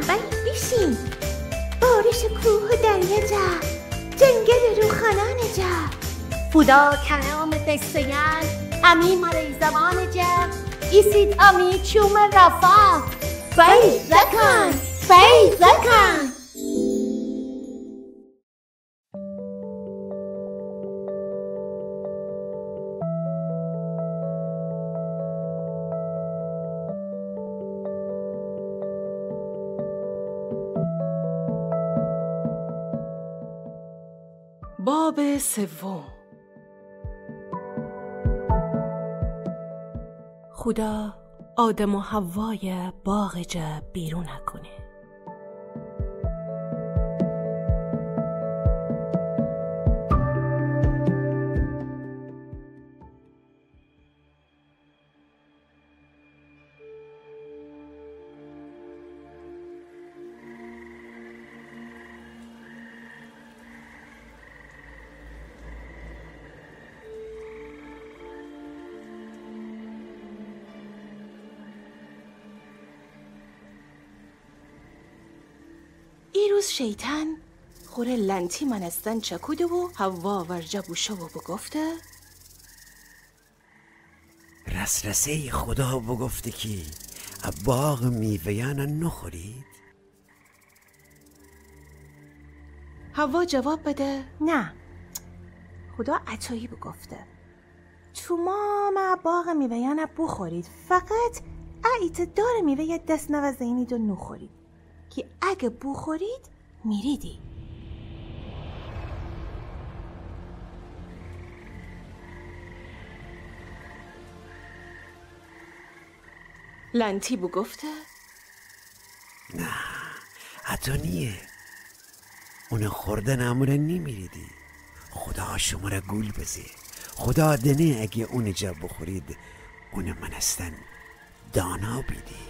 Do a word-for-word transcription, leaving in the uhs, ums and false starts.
بی بیشین. بارش کوه و دریا جا، جنگل و روخانان جا. خودا کلام قصه‌یان، امی مره زبان جا، ایسید امی چوم رفا. بی زکان، بی زکان. باب سوم. خودا آدم و حوایَ باغ جا بیرون کونه. ایروز شیطان خوره لنتی مانستن چکوده و حوا ورجه بوشو و بوگفته: راس‌راسی خودا بوگفته کی ا باغ میوه‌یأنَ نوخورید؟ حوا جواب بده: نه، خودا اطویی بوگفته: تومامٚ باغٚ میوه‌یأنَ بوخورید، فقط ا ایتأ دارٚ میوه‌یَ دس نوزه‌یینید و نوخورید، کی اگه بوخورید میریدی. لنتی بوگفته: نه، اطو نییه. اونٚ خوردنٚ امره نیمیریدی. خودا شمره گول بزه. خودا دأنه اگه اونٚ جا بوخورید، اونٚ مأنستن دانا بیدی.